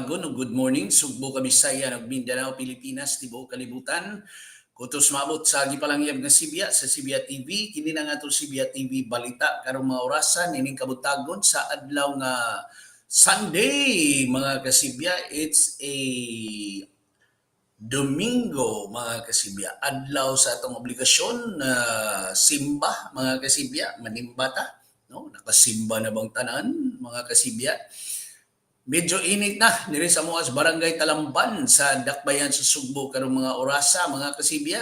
kabuntagon ug good morning Sugbo, Kabisaya ug Mindanao, Pilipinas, tibuok kalibutan. Kutos maabot sa gipalangyab nga Sibya sa Sibya TV. Kini na nga atong Sibya TV Balita karong mga orasan ining kabuntagon sa adlaw nga Sunday, mga kasibya. It's a Domingo, mga kasibya. Adlaw sa atong obligasyon na simba, mga kasibya, manimba ta, no? Nakasimba na bang tanan, mga kasibya? Medyo init na diri sa Muas, Barangay Talamban sa Dakbayan sa Sugbo karong mga orasa, mga kasibya.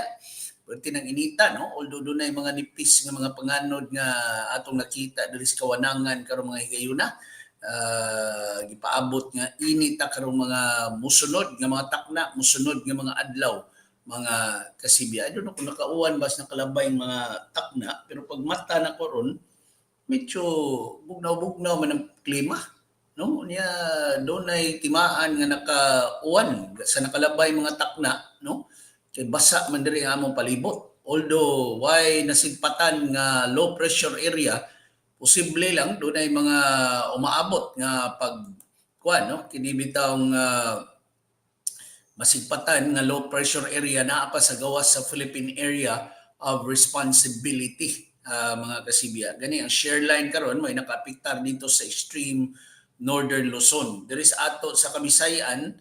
Pwede nang inita, no? Although dunay mga nipis nga mga panganod nga atong nakita diri sa kawanangan karong mga higayuna. Gipaabot nga init ta karong mga musunod nga mga takna, musunod nga mga adlaw, mga kasibya. I don't know kung nakauwan bas nakalabay mga takna, pero pag mata na ko ron, medyo bugnaw-bugnaw man ang klima, no? Niya dunay timaan nga nakauwan sa nakalabay mga takna, no? Kay basa man diri ang among palibot. Although why nasigpatan nga low pressure area, posible lang dunay mga umaabot nga pag kuan, no? Kini bitawng masigpatan nga low pressure area naa pa sa gawas sa Philippine Area of Responsibility, mga kasibya. Gani ang shear line karon may nakaapektar dito sa extreme northern Luzon. Diri sa ato sa Kamisayan,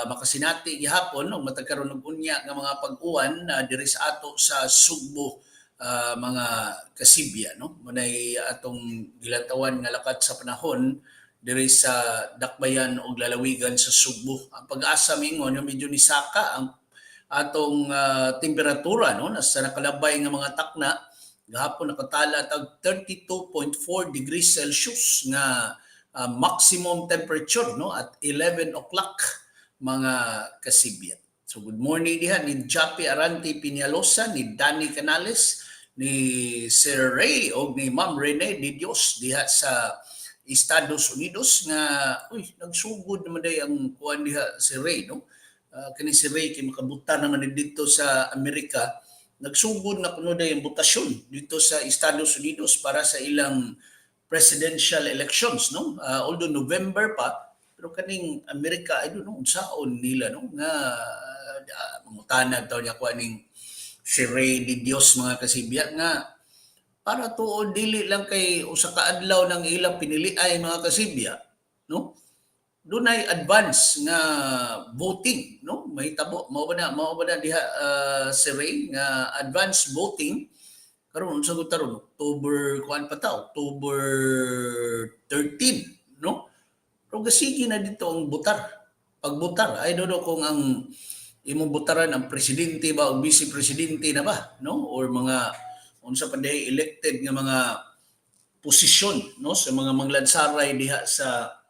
makasinati gihapon og matag karon og unya nga mga pag-uwan diri sa ato sa Sugbo, mga kasibya, no? Munay atong gilantawan nga lakat sa panahon diri sa dakbayan ug lalawigan sa Sugbo. Ang Pag-asa mingon nga medyo nisaka ang atong temperatura, no? Nasa nakalabay nga mga takna gahapon nakatala tag 32.4 degrees Celsius nga maximum temperature, no, at 11 o'clock, mga kasibya. So good morning diha ni Jappy Arante Piñalosa, ni Danny Canales, ni Sir Ray o ni Ma'am Rene de Dios diha sa Estados Unidos nga uy, nagsugod naman day ang kuan diha si Ray, no? Kani si Ray kay makabuta naman ni dito sa Amerika. Nagsugod na kuno day ang botasyon dito sa Estados Unidos para sa ilang presidential elections, no? Although November pa, pero kaning Amerika, I don't know unsaon nila, no, nga mangutana taw niya ko aning si Ray de Dios, mga kasibya, nga para tuod dili lang kay usa ka adlaw ng ilang pinili ay, mga kasibya, no? Dunay advance nga voting, no? Mahitabo mao ba na diha, si Ray, nga advance voting karon? Unsa gud taron, October kuan pa ta, October 13, no? Pero gasige na dito ang butar, pagbutar. I don't know kung ang imong butaran ang presidente ba o vice presidente na ba, no, or mga unsa pa diay elected nga mga posisyon, no, sa mga manglansaray diha sa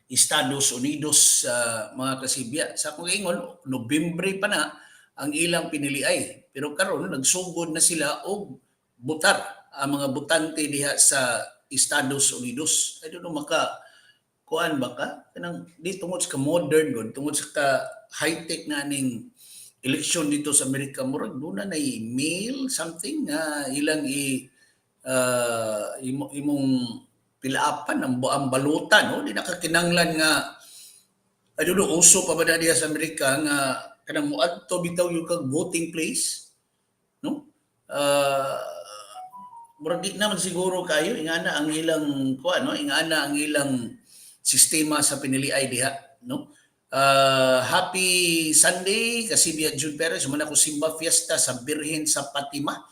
Estados Unidos sa mga kasibya. Sa akong ingon, Nobyembre pa na ang ilang piniliay. Pero karon nagsugod na sila og butar ang mga butante diha sa Estados Unidos. I don't know maka kuan ba ka kanang di tungod sa ka modern gud, tungod sa ka high-tech na ning eleksyon dito sa Amerika, murag duna na mail something nga ilang i imo imong pilaapan ang balutan, no? Di nakakinanglan nga, I don't know, uso pa ba na diha sa Amerika nga kanang moadto bitaw yung kag voting place, no? Murag di naman siguro kayo ingana ang ilang kuan, no? Ingana ang ilang sistema sa piniliay diha, no? Happy Sunday, Kasibya June Perez, man ako simba fiesta sa Birhen sa Fatima.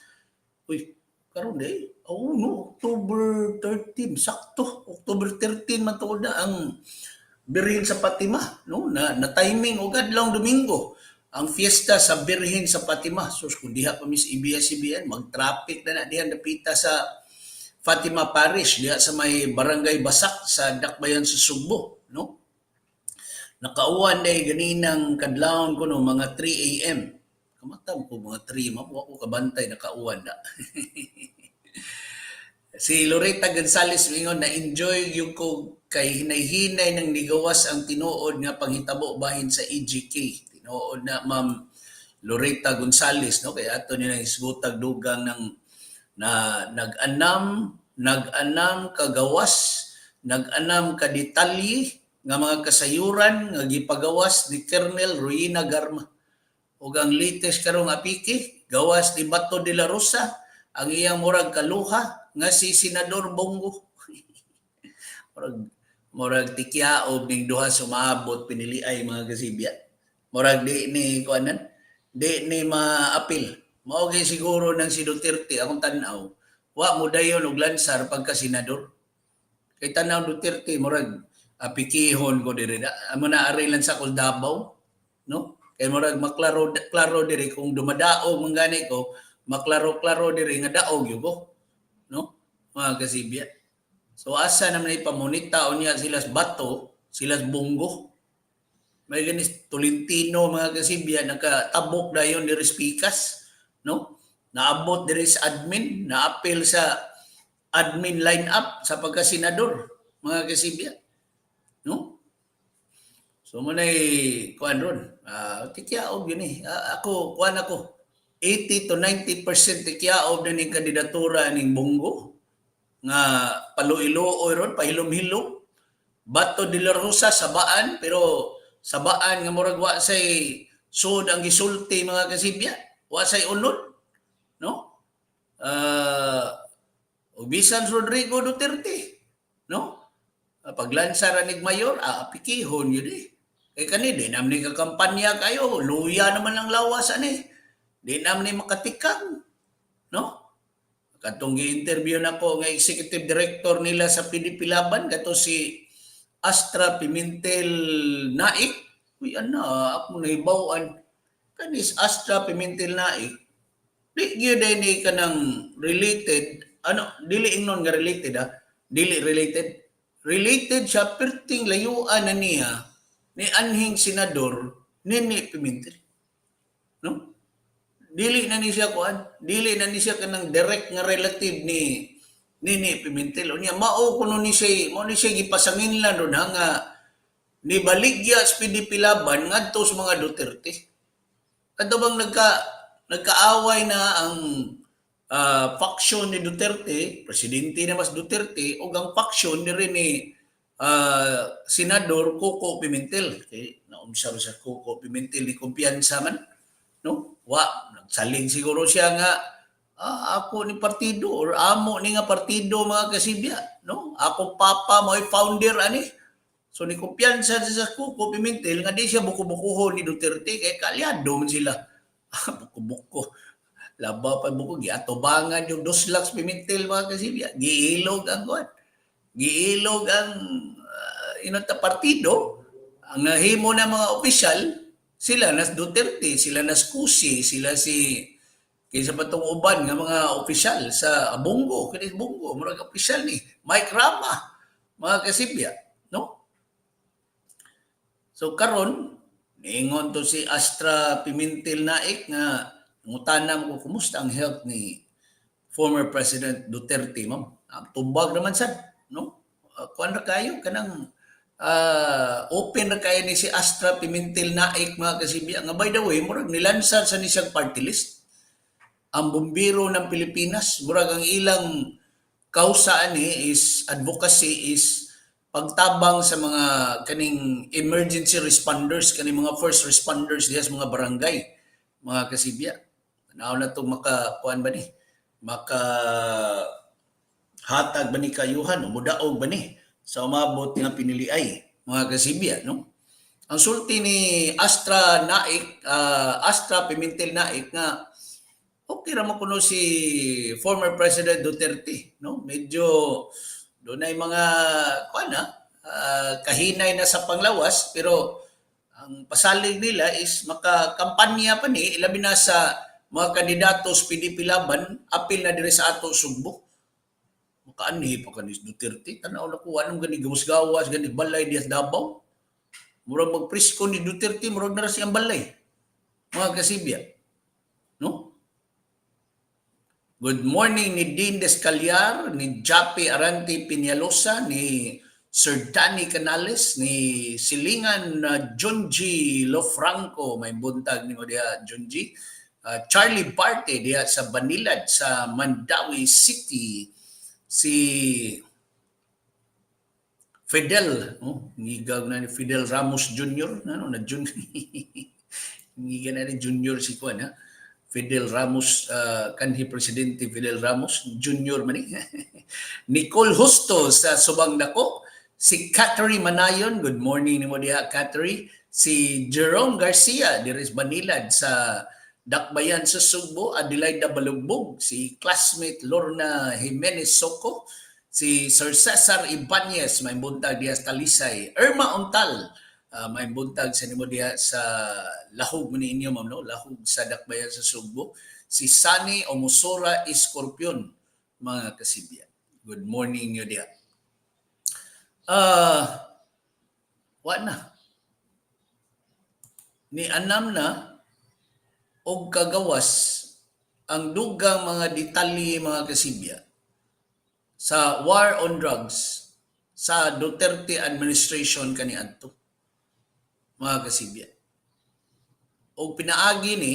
Uy, karon day. Oh no, October 13, sakto. October 13 man tuod na ang Birhen sa Fatima, no? Na timing og adlawng Domingo ang fiesta sa Birhen sa Fatima. Sus, kung diha pa mis ABS-CBN, mag-traffic na na diha dapita sa Fatima Parish, diha sa may Barangay Basak sa Dakbayan sa Sugbo, no? Nakauwan day ganinang kadlawon ko, no, mga 3 a.m. Kamata ko mga 3, ma ko kabantay nakauwan na. Si Loretta Gonzales mingon na enjoy yung ko kay hinay-hinay nang nigawas ang tinuod nga panghitabo bahin sa EJK. Tinuod na, Ma'am Loretta Gonzales, no? Kay ato ni nang isgutag dugang ng na nag-anam, nag-anam kagawas, nag-anam ka detalye. nga mga kasayuran nga gipagawas ni Colonel Royina Garma. Ug ang latest karong apiki, gawas ni Bato de la Rosa, ang iyang murag kaluha nga si Senador Bong Go. Murag tikyaob ning duha sumaabot piniliay, mga kasibya. Murag di ni kuanan, di ni maapil. Mao kay siguro nang si Duterte, akong tan-aw, wa mo dayon og lansar pagka senador. Kay tanaw Duterte, murag apikihon ko diri na. Amo na ari lang sa kol Davao, no? Kay murag maklaro klaro diri kung dumadaog man gani ko, maklaro-klaro diri nga daog gyud ko, no? Mga kasibya. So asa naman ipamunita unya sila sa Bato, sila sa Bong Go. May ganis Tolentino, mga kasibya, nakatabok dayon diri sa pikas, no? Naabot diri sa admin, naapil sa admin line up sa pagka-senador, mga kasibya. No? So mo na'y kuan ron. Tikyaob yun eh. Ako, kuan ako. 80 to 90% tikyaob na ning kandidatura ning Bong Go nga paluilo ron, pahilom-hilom. Bato de la Rosa sabaan, pero sabaan nga murag wa say sud ang gisulti, mga kasibya. Wa say unod, no? Ug bisan Rodrigo Duterte, no? Paglansa ra nig mayor, apikihon yun eh. Kay kani di naman ni kakampanya kayo, luya naman ang lawas ani. Di naman ni makatikang, no? Katong gi-interview nako nga executive director nila sa PDP Laban, kato si Astra Pimentel Naik. Uy, ana, ako nahibaw-an. Kanis Astra Pimentel Naik, di gyud ni kanang related, ano, dili ingnon nga related ha, dili related. Related siya, perting layuan na niya ni anhing senador Nene Pimentel. No? Dili na ni siya kuan, dili na ni siya kanang direct nga relative ni Nene Pimentel. Unya mao kuno ni siya, mao ni siya gipasanginlan ron ha nga ni baligya sa PDP Laban ngadto sa mga Duterte. Kadto bang nagkaaway na ang faction ni Duterte, presidente na mas Duterte, ug ang faction ni rin ni Senador Coco Pimentel. Kay naunsa ba sa Coco Pimentel ni kumpiyansa man, no? Wa nagsalig siguro siya nga ako ni partido or amo ni nga partido, mga kasibya, no? Ako papa mo founder ani. So ni kumpiyansa siya sa Coco Pimentel nga di siya buko-bukuhon ni Duterte kay kaalyado man sila. Buko-buko. Laba pa buko giatubangan yung Dos Lacs Pimentel, mga kasibya. Giilog ang kuan. Giilog ang inota partido. Ang nahimo na mga opisyal, sila nas Duterte, sila nas Cusi, sila si kaysa pa tong uban nga mga opisyal sa Bong Go, kini Bong Go, murag opisyal ni Mike Rama, mga kasibya, no? So karon niingon to si Astra Pimentel Naik nga ngutana ko kumusta ang health ni former President Duterte, ma'am. Tubag naman sad, no? Kuan ra kayo kanang open ra kayo ni si Astra Pimentel Naik, mga kasibya, nga by the way murag nilansar sa ni siyang party list ang Bumbiro ng Pilipinas. Murag ang ilang kausa ani is advocacy is pagtabang sa mga kaning emergency responders, kaning mga first responders diha sa mga barangay, mga kasibya. Tanaw na itong maka kuan ba ni, maka hatag ba ni kayuhan o mudaog ba ni sa umabot nga piniliay, mga kasibya, no? Ang sulti ni Astra Naik, Astra Pimentel Naik nga okay ra man kuno si former President Duterte, no? Medyo dunay mga kuan na kahinay na sa panglawas, pero ang pasalig nila is makakampanya pa ni ilabi na sa mga kandidato sa PDP Laban apil na diri sa ato Sugbo. Makaanhi pa kanis Duterte, tanaw na ko anong gani gawas-gawas gani balay diya sa Davao. Murag magpresko ni Duterte, murag na ra siyang balay, mga kasibya, no? Good morning ni Dean Descaliar, ni Jape Arante Peñalosa, ni Sir Danny Canales, ni Silingan John G. Lofranco, may buntag nimo diha, John G. Charlie Barte diha sa Banilad sa Mandaue City. Si Fidel, oh, ngigag na ni Fidel Ramos Jr., ano na Jun ngiga na ni Junior si kuan ha. Fidel Ramos, kanhi Presidente Fidel Ramos Jr. man ni. Nicole Justo sa Subang Dako, si Catherine Manayon, good morning nimo diha, Catherine. Si Jerome Garcia diri sa Banilad sa Dakbayan sa Sugbo, Adelaida Balugbog, si classmate Lorna Jimenez Soco, si Sir Cesar Ibanez, may buntag diha sa Talisay, Irma Untal, may buntag sa nimo diha sa Lahog man ninyo, ma'am, no? Lahog sa Dakbayan sa Sugbo, si Sunny Omosora Escorpion, mga kasibya. Good morning niyo diha. Wa na. Ni anam na og kagawas ang dugang mga detalye, mga kasibya, sa war on drugs sa Duterte administration kaniadto, mga kasibya. Og pinaagi ni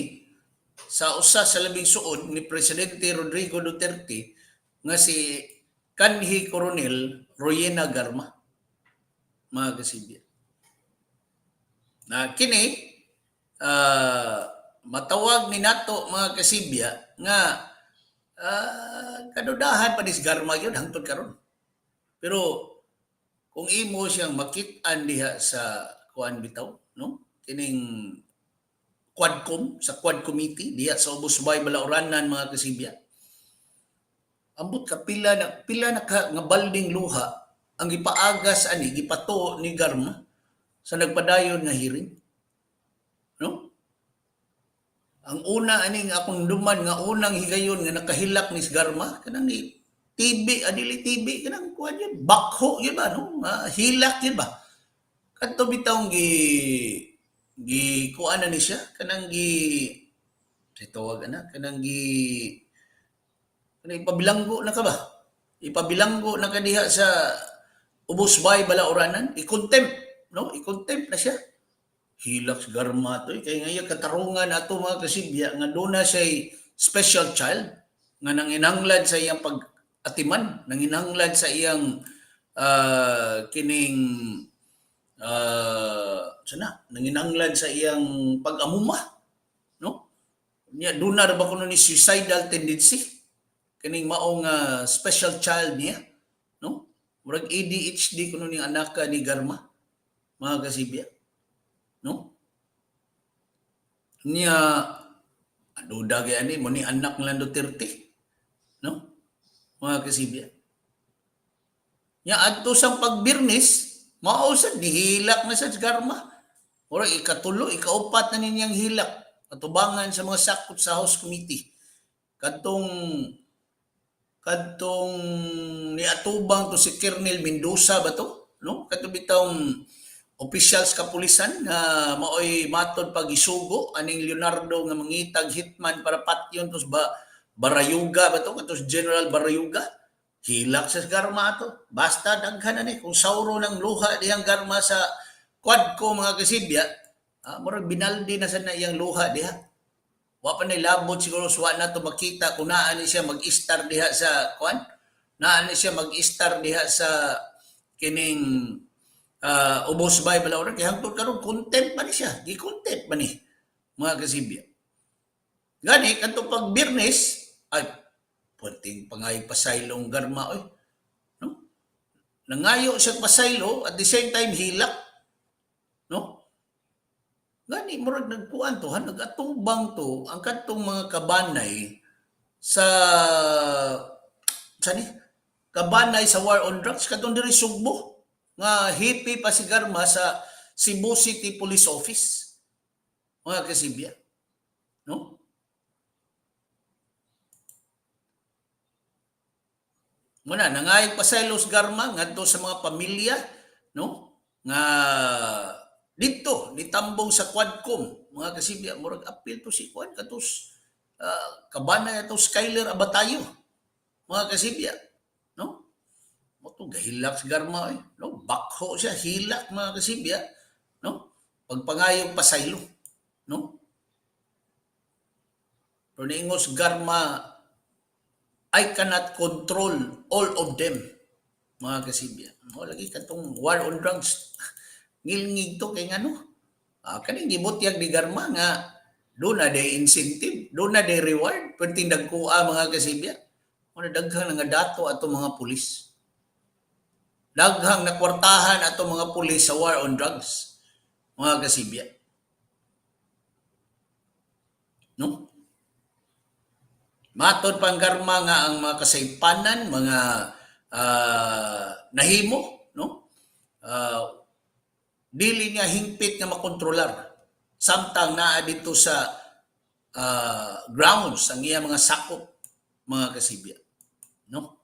sa usa sa labing suod ni Presidente Rodrigo Duterte nga si kanhi Coronel Royina Garma, mga kasibya. Na kini matawag ni nato, mga kasibya, nga kadudahan pa ni si Garma yun hangtod karon. Pero kung imo siyang makit-an diha sa kuan bitaw, no? Kining Quadcom, sa Quad Committee diha sa Ubos Bay Balauranan, mga kasibya. Ambot ka pila na ka nga balding luha ang gipaagas ani, gipatuo ni Garma sa nagpadayon nga hearing. No? Ang una aning akong duman nga unang higayon nga nakahilak ni Garma kanang ni TB, adili TB, kanang kuan yun, bakho yun ba, no? Hilak yun ba? Kadto bitawng gi gi kuan na ni siya, kanang gi sa tawag ana, kanang gi kanang ipabilanggo na ka ba? Ipabilanggo na ka diha sa Ubos Bay Balauranan, i-contempt, no? I-contempt na siya. Hilak sa Garma to eh. Kay nga katarungan ato, mga kasibya, nga doon na siya special child nga nanginanglad sa iyang pag-atiman, nanginanglad sa iyang kining sana nanginanglad sa iyang pag-amuma, no? Niya doon na ba kuno ni suicidal tendency kining maong special child niya, no? Murag ADHD kuno ning anak ni Garma, mga kasibya, no? Niya duda kay ani mo ni anak lang Duterte, no, mga kasibya? Nya adto sang pagbirnis mao sad nihilak na sa Garma. Ora ikatulo, ikaupat na ninyang hilak atubangan sa mga sakop sa House Committee. Kadtong niatubang to si Colonel Mendoza ba to, no? Kadto bitawng officials kapulisan nga maoy matod pag-isugo aning Leonardo nga mangitag hitman para patyon tos ba Barayuga ba to, katos General Barayuga. Hilak sa Garma ato. Basta daghan na ni kung sauro ng luha dihang Garma sa Quadco, mga kasibya, murag binaldi na sa na iyang luha diha. Wa pa ni labot siguro suwa na to makita kung naa ni siya mag-istar diha sa kuan. Naa ni siya mag-istar diha sa kining Ubos Bay Balaura kay hangtod karon contempt pa ni siya. Gi-contempt pa ni, mga kasibya. Gani kadto pag Biyernes ay punting pangay pasaylong Garma oy. No? Nangayo siya pasaylo, at the same time hilak. No? Gani murag nagkuan to ha, nagatubang to ang kadtong mga kabanay sa ni kabanay sa war on drugs kadtong diri Sugbo nga hippie pa si Garma sa Cebu City Police Office, mga kasibya, no? Muna nangayog pasaylo Garma ngadto sa mga pamilya, no, nga didto nitambong sa Quadcom, mga kasibya. Murag appeal to si kuan katos kabanay ato Skyler Abatayo, mga kasibya, no? Mo to gahilak si Garma eh, no? Bakho siya, hilak, mga kasibya, no? Pagpangayong pasaylo, no? Pero niingos Garma, "I cannot control all of them." Mga kasibya. Mo lagi katong war on drugs. Ngilngig to kay ngano? Kaning gibutyag ni Garma nga doon na day incentive, doon na day reward, perting dagkua, mga kasibya. Muna daghang nga dato ato mga pulis. Daghang nakwartahan ato mga pulis sa war on drugs, mga kasibya. No? Matod pang Garma nga ang mga kasaypanan, mga nahimo, no? Dili niya hingpit nga makontrolar samtang naa dito sa grounds ang iya mga sakop, mga kasibya, no?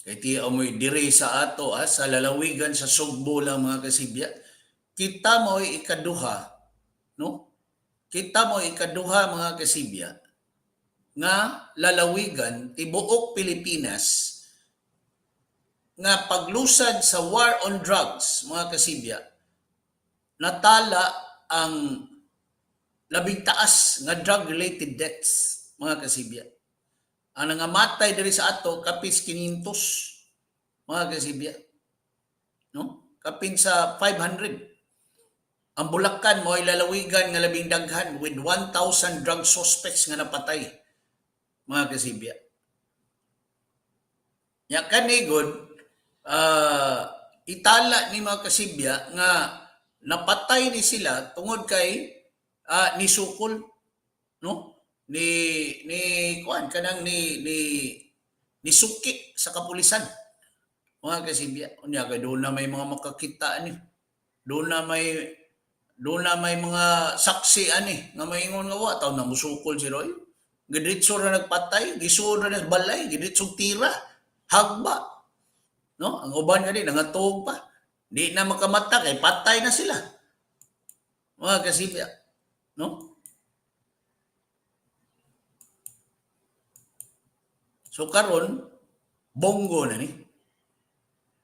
Kay ti amoy diri sa ato sa lalawigan sa Sugbo lang, mga kasibya, kita mo'y ikaduha, no? Kita mo'y ikaduha, mga kasibya, nga lalawigan tibuok Pilipinas nga paglusad sa war on drugs, mga kasibya, natala ang labing taas nga drug related deaths, mga kasibya. Ang nangamatay diri sa ato kapis 500, mga kasibya, no? Kapin sa 500. Ang Bulacan mo ay lalawigan nga labing daghan with 1,000 drug suspects nga napatay, mga kasibya. Ya kanigod itala ni mga kasibya nga napatay ni sila tungod kay nisukol, no, ni kuan kanang ni nisuki sa kapulisan, mga kasibya. Unya kay doon na may mga makakita ani, doon na may mga saksi ani nga maingon nga wa taw na musukol si Roy. Gidritso ra nagpatay, gisuod ra na balay, gidritso tira, hagba, no? Ang uban gani nangatog pa. Di na makamata kay patay na sila, mga kasibya, no? So karon Bong Go na ni,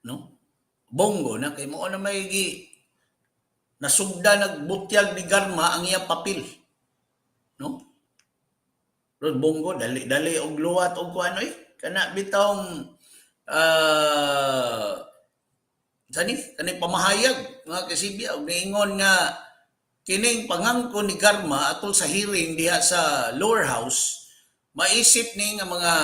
no? Bong Go na kay mao na may gi nasugda nagbutyag ni Garma ang iyang papel, no? Ron Bong Go dali dali og luwat og kuan oy kana bitawng sani kani pamahayag, mga kasibya, og niingon nga kining pangangko ni Garma atol sa hearing diha sa lower house maisip ni nga mga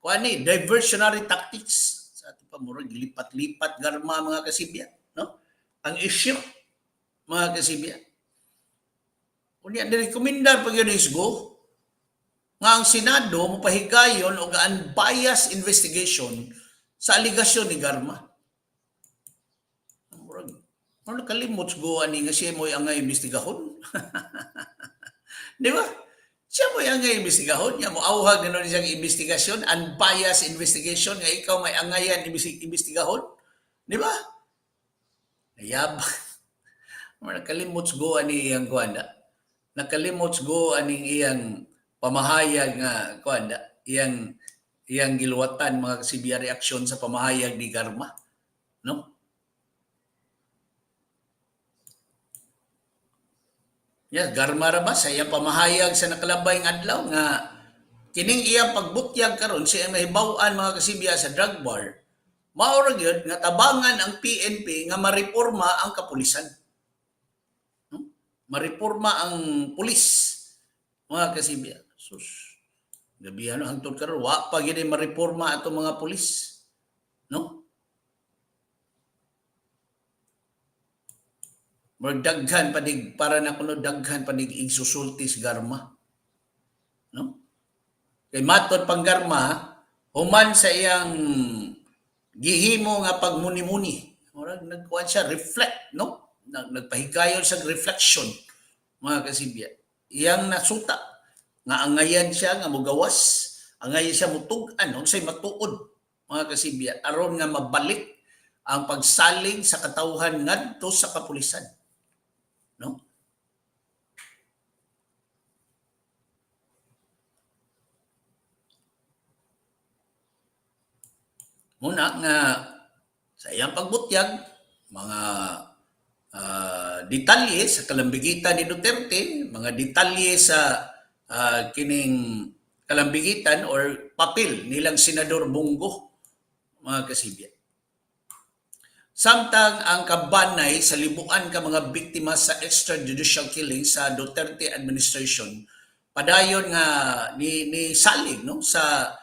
kuan ni diversionary tactics. Sa ato pa murag lipat-lipat Garma, mga kasibya, no, ang issue, mga kasibya. Unya nirekomendar pa gyud Go nga ang Senado mopahigayon og unbiased investigation sa aligasyon ni Garma. Murag ano nakalimot Go ani nga siya mo'y angay imbestigahon. Di ba? Siya mo'y angay imbestigahon, niya mo awhag na siyang investigasyon, unbiased investigation nga ikaw may angayan imbestigahon. Di ba? Nayab. Nakalimot Go ani iyang kuan. Nakalimot Go aning iyang pamahayag nga kuan iyang iyang giluwatan, mga kasibya, reaksyon sa pamahayag ni Garma, no? Yes, Garma ra ba sa iyang pamahayag sa nakalabay nga adlaw nga kining iyang pagbutyag karon sa iyang nahibaw-an, mga kasibya, sa drug war, mao ra gyud nga tabangan ang PNP nga mareporma ang kapulisan. No? Mareporma ang pulis, mga kasibya. Sus. Gabi ano hangtod karon wa pa gyud mareporma atong mga pulis. No? Murag daghan panig para na kuno daghan panig igsusulti si Garma. No? Kay matod pang Garma human sa iyang gihimo nga pagmuni-muni. Murag nagkuan siya reflect, no? Nagpahigayon sa reflection, mga kasibya. Iyang nasuta nga angayan siya nga mugawas, angayan siya mutug-an unsay matuod, mga kasibya, aron nga mabalik ang pagsalig sa katawhan ngadto sa kapulisan. No? Muna nga Sa iyang pagbutyag, mga detalye sa kalambigitan ni Duterte, mga detalye sa kining kalambigitan or papel nilang Senador Bong Go, mga kasibya. Samtang ang kabanay sa libuan ka mga biktima sa extrajudicial killing sa Duterte administration padayon nga ni salig, no, sa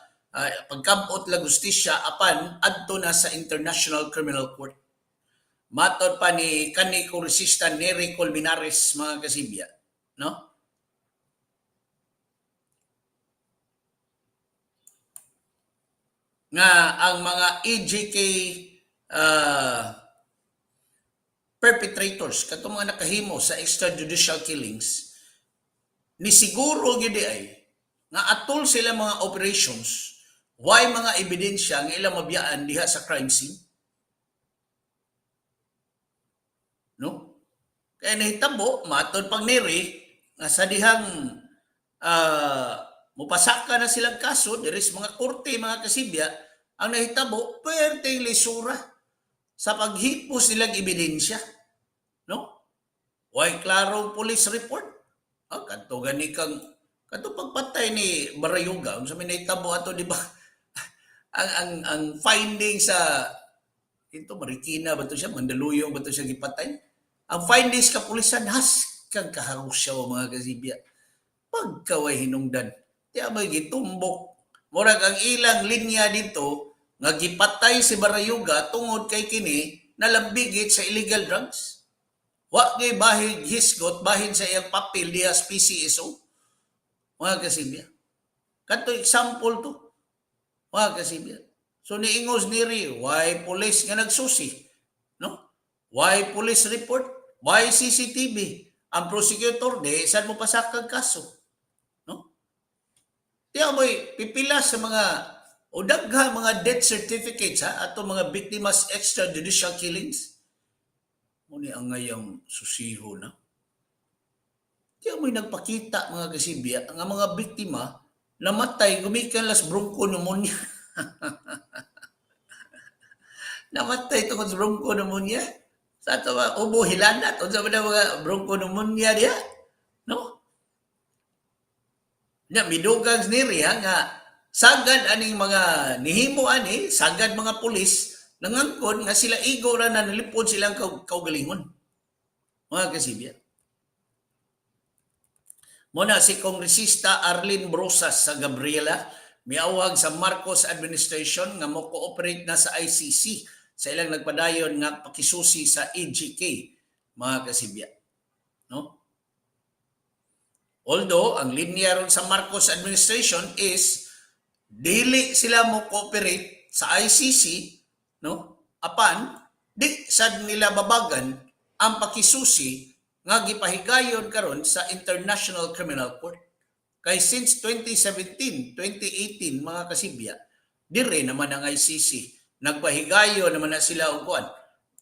pagkabot la gustisya apan adto na sa International Criminal Court. Matod pa ni kani kongresista Neri Colmenares, mga kasibya, no, nga ang mga EJK perpetrators, katong mga nakahimo sa extrajudicial killings, ni siguro gyud ay nga atol sila mga operations, way mga ebidensya nga ilang mabiyaan diha sa crime scene, no? Kaya nahitabo, matod pang Neri, nga sa dihang mupasaka na silang kaso diri sa mga korte, mga kasibya, ang nahitabo perteng lisura sa paghipos nilang ebidensya, no? Way klarong police report. Kadto gani kang kadto pagpatay ni Barayuga, unsa may nahitabo ato, di ba? Ang finding sa ito, Marikina ba to siya, Mandaluyong ba to siya gipatay? Ang findings kapulisan haskang kaharusyaw, mga kasibya. Pagkaway hinungdan, di may gitumbok. Murag ang ilang linya dito nga gipatay si Barayuga tungod kay kini nalambigit sa illegal drugs. Wa kay bahid hisgot bahin sa iyang papel diha sa PCSO. Mga kasibya. Kadto example to. Mga kasibya. So niingos niri, why police nga nagsusi? No? Why police report? Why CCTV? Ang prosecutor, di saan mo pasakag kaso? No? Tiya mo'y pipila sa mga o dagha mga death certificates ha ato mga biktimas extrajudicial killings. Muni ang ngayang susiho na. Tiya mo'y nagpakita, mga kasibya, ang mga biktima namatay gumikan las bronchopneumonia. Namatay tungod sa bronchopneumonia. Sa ato ba, ubo hilanat, unsa ba na mga bronchopneumonia diha? No? Nya midugang niri ha nga sagad aning mga nihimo ani, sagad mga pulis nangangkon nga sila igo ra na nalipod silang kaugalingon. Mga kasibya. Muna si Kongresista Arlene Brosas sa Gabriela miawag sa Marcos administration nga mo cooperate na sa ICC sa ilang nagpadayon nga pakisusi sa EJK, mga kasibya. No? Although ang linya ron sa Marcos administration is dili sila mo cooperate sa ICC, no? Apan di sad nila babagan ang pakisusi nga gipahigayon karon sa International Criminal Court. Kay since 2017, 2018, mga kasibya, dire naman ang ICC. Nagpahigayon naman na sila og kuan,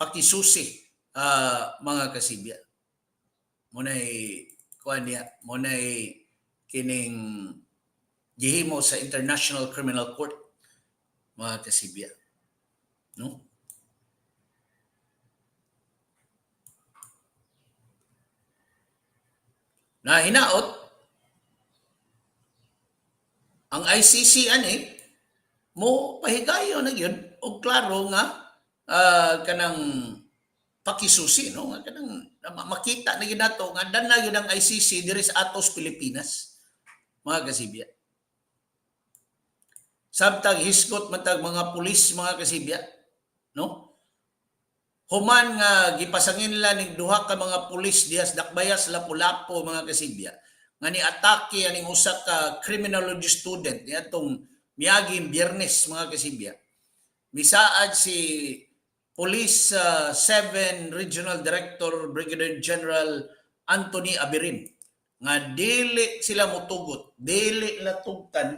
pakisusi, mga kasibya. Munay kuan niya, munay kining gihimo sa International Criminal Court, mga kasibya. No? Na hinaot ang ICC ani mo pahigayon na gyud og klaro nga kanang pakisusi, no, nga kanang makita na gyud nato nga dana gyud ang ICC diri sa atos Pilipinas, mga kasibya. Samtang hisgot man tag mga pulis, mga kasibya, no, human nga gipasangin la ning duha ka mga pulis diha sa Dakbayas, Lapu-Lapu, mga kasibya, nga ni atake aning usa ka criminology student niadtong miaging Biyernes, mga kasibya. Misaad si Police 7 Regional Director Brigadier General Anthony Aberin nga dili sila motugot, dili latugtan,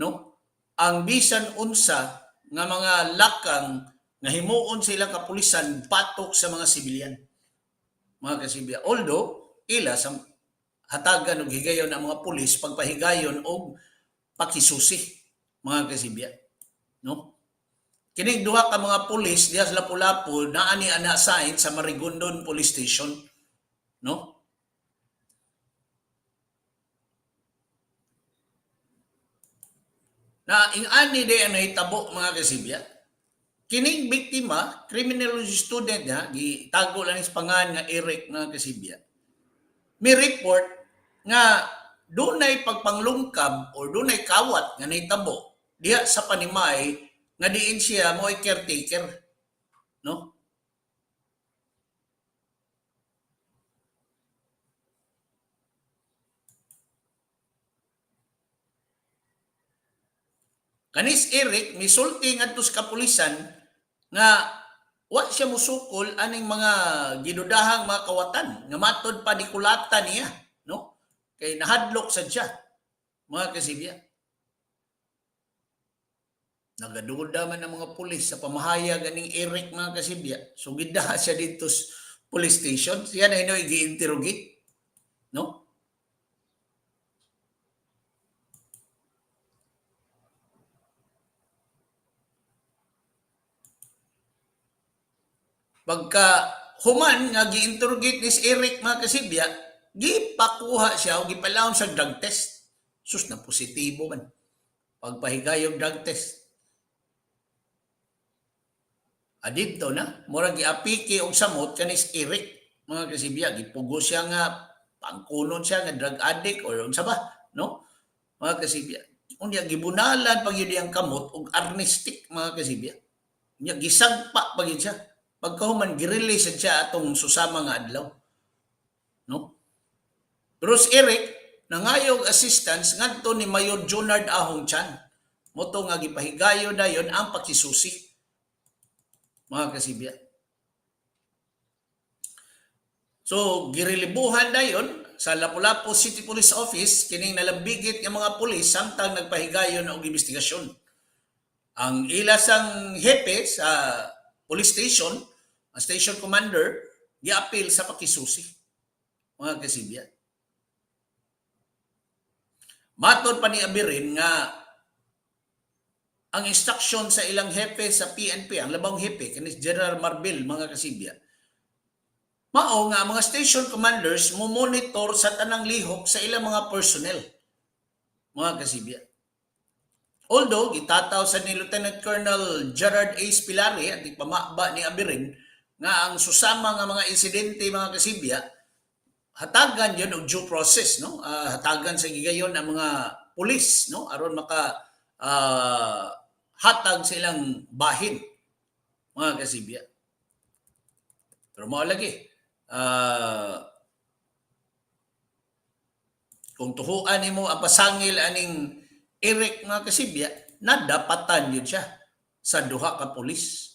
no, ang bisan unsa nga mga lakang nga himuon sila kapulisan batok sa mga sibilyan, mga kasibya. Although ila sa hatagan og higayon ang mga pulis pagpahigayon og pakisusi, mga kasibya, no? Kining duha ka mga pulis diha sa Lapu-Lapu naa ni ana sign sa Marigondon Police Station, no? Na ing-ani di ang nahitabo, mga kasibya. Kining biktima, criminology student niya, gitago lang sa pangalan nga Eric, mga kasibya. May report nga dunay pagpanglungkab or dunay kawat nga nahitabo diha sa Panimay nga diin siya mo'y caretaker, no? Kanis Eric misulti ngadto sa kapulisan nga wa siya musukol aning mga gidudahang mga kawatan nga matod pa dikulata niya, no? Kay nahadlok sad siya, mga kasibya. Nagaduda man ang mga pulis sa pamahayag aning Eric, mga kasibya. So gidaha siya dito sa police station. Siya na hinoy gi-interrogate, no? Pagka human nga gi-interrogate ni si Eric, mga kasibya, gipakuha siya o gipalawon sa drug test. Sus, na positibo man. Pagpahigayong drug test. Adito na, murag giapiki og samot kanis Eric, mga kasibya, gipugo siya nga pangkunon siya nga drug addict or unsa ba, no? Mga kasibya. Unya gibunalan pag yun ang kamot og arnistic, mga kasibya. Unya gisagpa pag yun siya. Pagkahuman girelease siya atong susama nga adlaw, no? Pero si Eric nangayog assistance ngadto ni Mayor Junard Ahong Chan. Moto nga gipahigayo dayon ang pakisusi, mga kasibya. So girelibuhan dayon sa Lapu-Lapu City Police Office kining nalambigit nga mga pulis samtang nagpahigayon og investigasyon. Ang ilasang hepe sa police station, ang station commander, giapil sa pakisusi, mga kasibya. Matod pa ni Abirin nga ang instruction sa ilang hepe sa PNP, ang labang hepe, kanis General Marbil, mga kasibya, mao nga ang mga station commanders mo monitor sa tanang lihok sa ilang mga personnel, mga kasibya. Although, gitataw sa ni Lieutenant Colonel Gerard A. Pilari at ipamaba ni Abirin nga ang susama nga mga insidente, mga kasibya, hatagan yun og due process, no? Hatagan sa gigayon ang mga pulis, no? Aron maka hatag sa ilang bahin, mga kasibya. Pero mao lagi, kung tuhuan nimo ang pasangil aning Eric, mga kasibya, nadapatan yun siya sa duha ka pulis,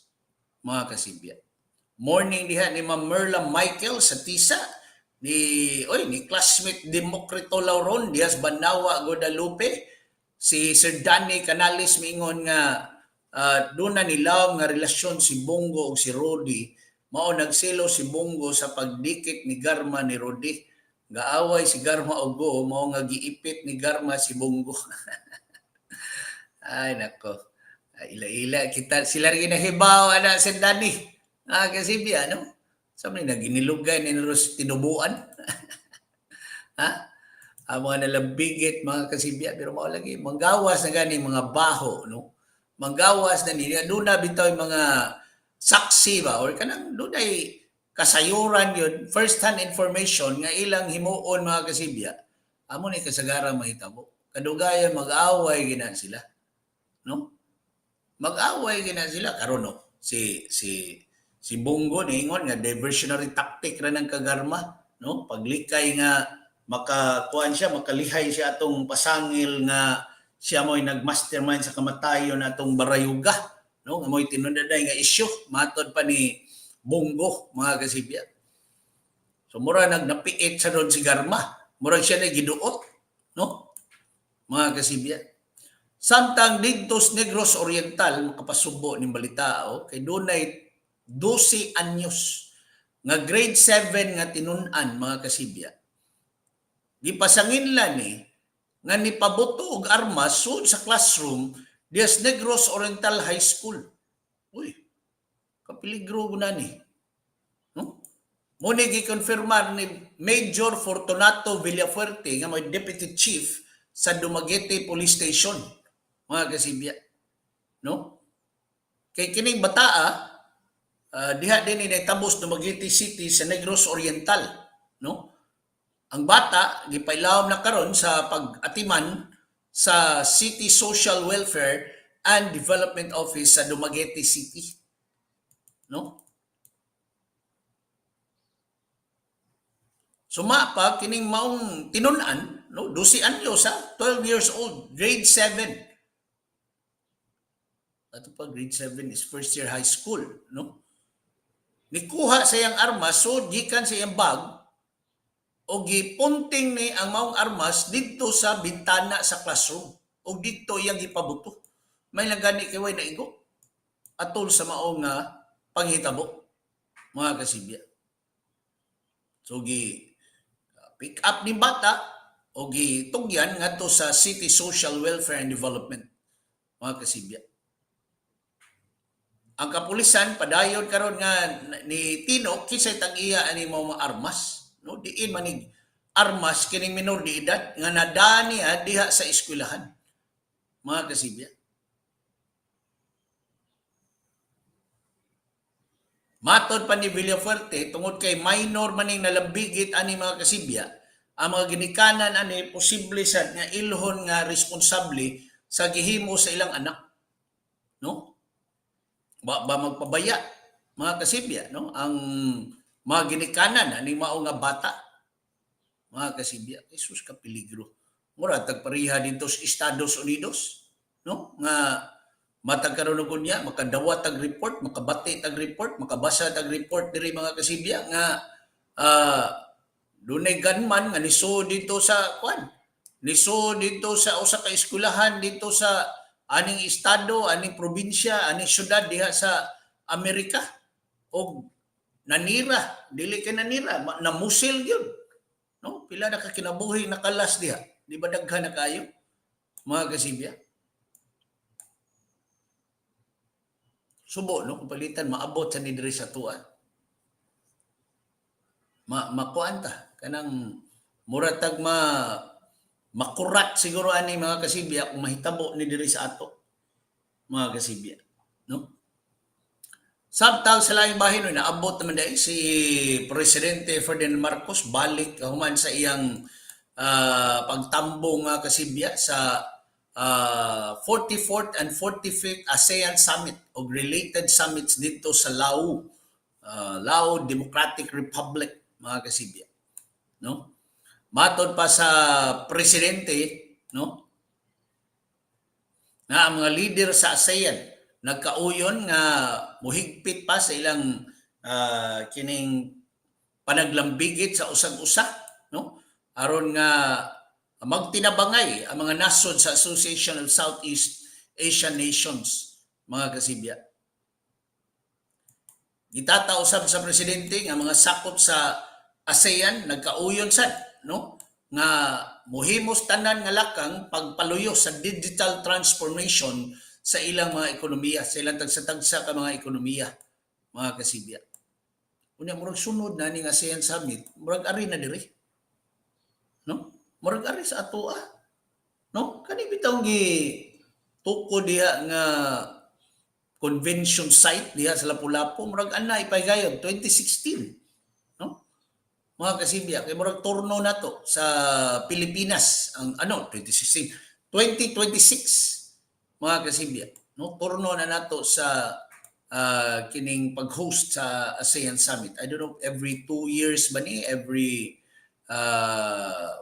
mga kasibya. Morning diha ni Ma'am Merla Michael sa Tisa, ni classmate Democrito Lauron diha sa Banawa, Guadalupe. Si Sir Danny Canales miingon nga doon na nilaw nga relasyon si Bongo ug si Rody, mao nagselo si Bongo sa pagdikit ni Garma ni Rody. Gaaway si Garma og Go, mao nga giipit ni Garma si Bongo. Ay nako. Ila-ila kita sila rin nahibaw ana si Danny. Kasi biya, no? Sa mga naginilugay ni Ros tinubuan. Ha? Ang mga nalambigit, mga kasibya, pero mao lagi manggawas na gani mga baho, no? Manggawas na niya doon na bitaw yung mga saksi ba or kanang dunay kasayuran yun, first hand information nga ilang himuon, mga kasibya, amo ni kasagaran mahitabo. Kadugayan mag-away gina sila, no? Mag-away gina sila karon, no? Si Bongo niingon nga diversionary tactic ra ng kagarma, no? Paglikay nga makakuan siya, makalihay siya atong pasangil nga siya mo'y nagmastermind sa kamatayon atong Barayuga, no? Nga mo'y tinunaday nga issue matod pa ni Bongo, mga kasibya. So mura nagnapiit sa doon si Garma, mura siya na giduot, no? Mga kasibya. Samtang didto sa Negros Oriental, makapasubo ning balita, oh, kay dunay 12 anyos nga grade 7 nga tinun-an, mga kasibya. Gipasanginlan ni nga nipabuto og armas sud sa classroom dias Negros Oriental High School. Uy, kapiligro ko na ni. No? Mao ni gikonfirmar ni Major Fortunato Villafuerte nga may deputy chief sa Dumaguete Police Station, mga kasibya. No? Kay kining bataa diha din ni tabos Dumaguete City sa Negros Oriental, no? Ang bata gipailawom na karon sa pag-atiman sa City Social Welfare and Development Office sa Dumaguete City. No? Sumapa kining maong tinun-an, no, 12 anyos ha, 12 years old, grade 7. Ato pa, grade 7 is first year high school, no? Nikuha sa iyang armas, so gikan sa iyang bag, o gipunting ni ang maong armas didto sa bintana sa classroom o didto iyang gipabuto. May lang gani kay way naigo atol sa maong nga panghitabo, mga kasibya. So gi pick up ni bata o gitugyan ngadto sa City Social Welfare and Development, mga kasibya. Ang kapulisan padayon karon nga ni Tino kinsay tag-iya ani mo mga armas, no? Diin manig armas kining minor de edad nga nadani diha sa eskwelahan, mga kasibya. Matod pa ni Villafuerte, tungod kay minor maning nalambigit ani, mga kasibya, ang mga ginikanan ani posible sad nga ilhon nga responsable sa gihimo sa ilang anak, no? Ba magpabaya, mga kasibya, no, ang mga ginikanan ani mao nga bata, mga kasibya. Jesus, ka peligro. Mura tag pareha dito sa Estados Unidos, no, nga matag karon og unya makadawat tag report, makabati tag report, makabasa tag report diri, mga kasibya, nga dunay gunman nga nisuod dito sa kwan, nisuod dito sa usa ka eskwelahan dito sa aning estado, aning probinsya, aning syudad diha sa Amerika og nanira, dili kay nanira, namusil gyud, no? Pila na ka kinabuhi nakalas diha, di ba daghan na kayo, mga kasibya? Subo, no, kung palitan maabot sa ni diri sa tuwa. Makuan ta kanang mura tag makurat siguro ani, mga kasibya, kung mahitabo ni diri sa ato, mga kasibya, no? Samtang sa laing bahin, no, naabot naman dahil si Presidente Ferdinand Marcos balik human sa iyang pagtambong, nga kasibya, sa 44th and 45th ASEAN Summit o related summits dito sa Lao, Lao Democratic Republic, mga kasibya, no? Matod pa sa presidente, no, na ang mga leader sa ASEAN nagkauyon nga muhigpit pa sa ilang kining panaglambigit sa usag-usa, no, aron nga magtinabangay ang mga nasod sa Association of Southeast Asian Nations, mga kasibya. Gitataw usab sa presidente nga mga sakop sa ASEAN nagkauyon sad, no, nga muhimos tanan nga lakang pagpaluyo sa digital transformation sa ilang mga ekonomiya, sa ilang tagsa-tagsa ka mga ekonomiya, mga kasibya. Unya murag sunod na ning ASEAN Summit, murag ari na diri. No? Murag ari sa atoa. No? Kani bitawng gi tuko diha nga convention site diha sa Lapu-Lapu, murag ana ipahigayon 2016. No? Mga kasibya, kay murag turno na to sa Pilipinas ang ano 2016, 2026, mga kasibya, no? Turno na nato sa kining pag-host sa ASEAN Summit. I don't know, every 2 years ba ni, every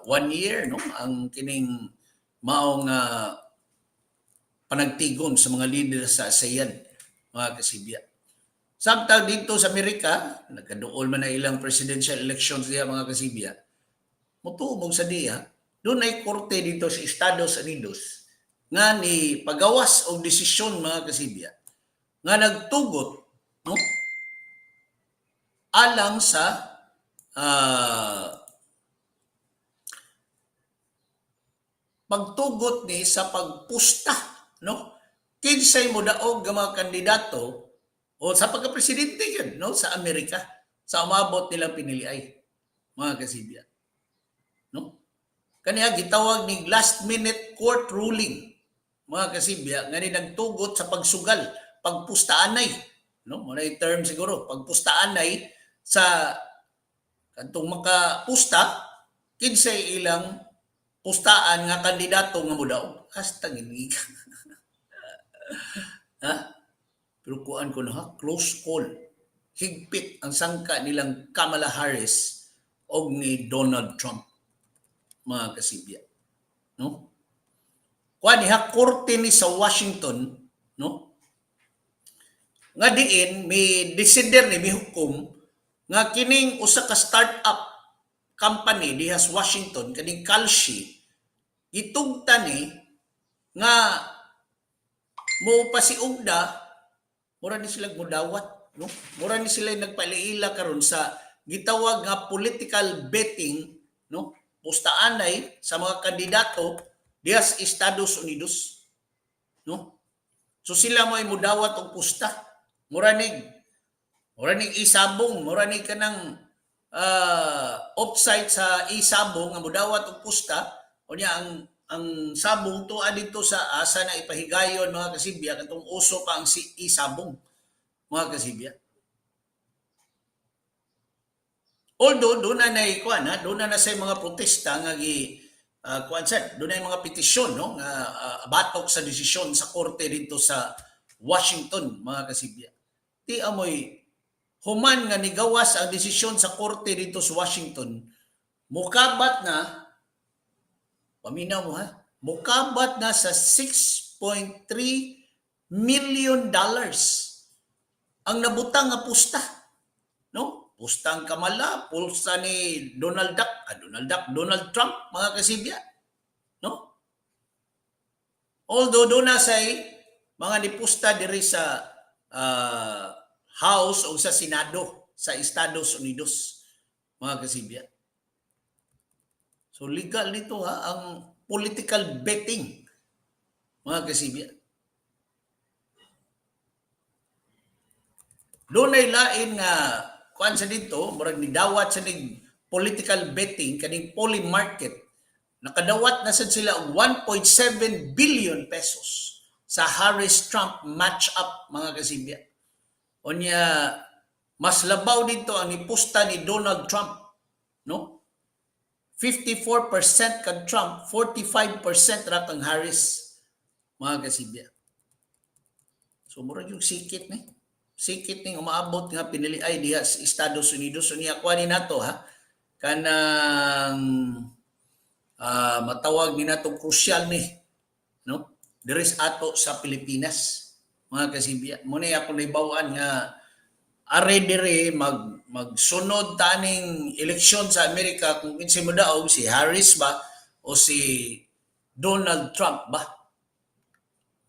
one year, no, ang kining maong panagtigon sa mga leader sa ASEAN, mga kasibya. Samtang dito sa Amerika, nagkaduol man na ilang presidential elections diha, mga kasibya. Mutuo sa diha, dunay korte dito sa Estados Unidos nga ni pagawas og desisyon, mga kasibya, nga nagtugot, no, alang sa pagtugot ni sa pagpusta, no, kinsay mo daog nga mga kandidato O sa pagka-presidente yun, no, sa Amerika sa umabot nilang piniliay, mga kasibya, no? Kaniya gitawag ni last minute court ruling, mga kasibya, nga ni nagtugot sa pagsugal, pagpustaanay, no? Mo na term siguro, pagpustaanay sa kadtong makapusta kinsay ilang pustaan nga kandidato nga modaog. Hasta gini, ha. Pero kuan ko na ha, close call. Higpit ang sangka nilang Kamala Harris og ni Donald Trump, mga kasibya, no? Kuan ha, korte ni sa Washington, no, nga diin mi desider ni mihukom nga kining usa ka start-up company diha sa Washington, kaning Kalshi, gitugtan ni nga mo pasiugda. Mura ni sila mudawat, no? Mura ni sila nagpaliila karon sa gitawag nga political betting, no, pustaanay sa mga kandidato diha sa Estados Unidos, no? So sila mo ay mudawat og pusta. Mura nig isabong, mura nig kanang offsite sa isabong nga mudawat og pusta. Unya ang sabong tuwa dito sa asa na ipahigayon, mga kasibya, katong uso pa ang si isabong, mga kasibya. Although doon na nay kuan ha, doon na na sa mga protesta nga gi kuan sad, doon na mga petisyon, no, nga batok sa desisyon sa korte dito sa Washington, mga kasibya. Ti amoy human nga nigawas ang desisyon sa korte dito sa Washington, mukabat na, paminaw mo ha, mukabat na sa $6.3 million ang nabutang nga pusta. No? Pusta ang Kamala, pusta ni Donald Duck, Donald Duck, Donald Trump, mga kasibya. No? Although doon na say mga nipusta diri sa House o sa Senado sa Estados Unidos, mga kasibya. So legal nito ha, ang political betting, mga kasibya. Doon ay lain nga kuan sa dito, murag nidawat sa ning political betting kaning Polymarket. Nakadawat na sad sila og 1.7 billion pesos sa Harris-Trump match-up, mga kasibya. Unya mas labaw dito ang nipusta ni Donald Trump, no? 54% kag Trump, 45% ra kang Harris, mga kasibya. So murag yung sikit ni. Sikit ning umaabot nga pinili ay diha sa Estados Unidos. Unya kuha ni nato ha. Kanang matawag ni nato crucial ni, no? Diri sa ato sa Pilipinas, mga kasibya. Muna ako naibawaan nga are dire magsunod taning eleksyon sa Amerika kung kinsay modaog, si Harris ba o si Donald Trump ba,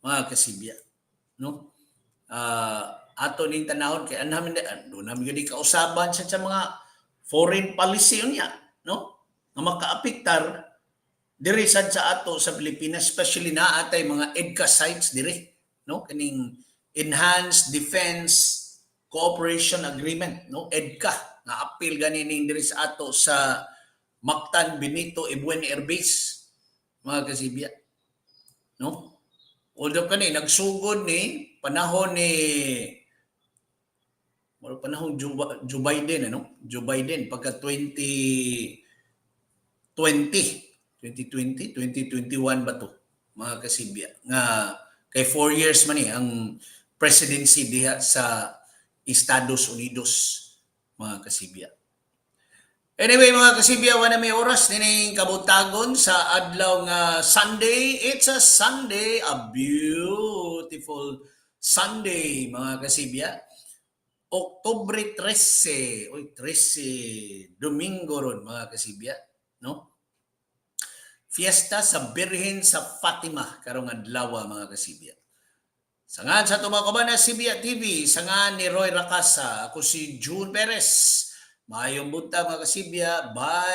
mga kasibya, no? Ato ning tanahon kay anhamin doon namin gyud kausaban sa mga foreign policy unya, no, nga makaapektar diri sad sa ato sa Pilipinas, especially na atay mga EDCA sites diri, no, kaning Enhanced Defense Cooperation Agreement, no, EDCA, nga apil gani ning diri sa ato sa Mactan Benito Ebuen Air Base, mga kasibya, no? Although kani nagsugod ni panahon ni wala panahon Joe Biden, ano, Joe Biden pagka 2020, 2020, 2021 ba to, mga kasibya, nga kay 4 years man ni ang presidency diha sa Estados Unidos, mga kasibya. Anyway, mga kasibya, wala may oras nining kabuntagon sa adlaw nga Sunday. It's a Sunday, a beautiful Sunday, mga kasibya. Oktubre 13, oy, 13, Domingo ron, mga kasibya, no? Fiesta sa Birhen sa Fatima karong adlaw, mga kasibya. Sa ngan sa atong mga kauban na Sibya TV, sa ngan ni Roy Rakasa, ako si June Perez. Maayong buntag, mga kasibya. Bye.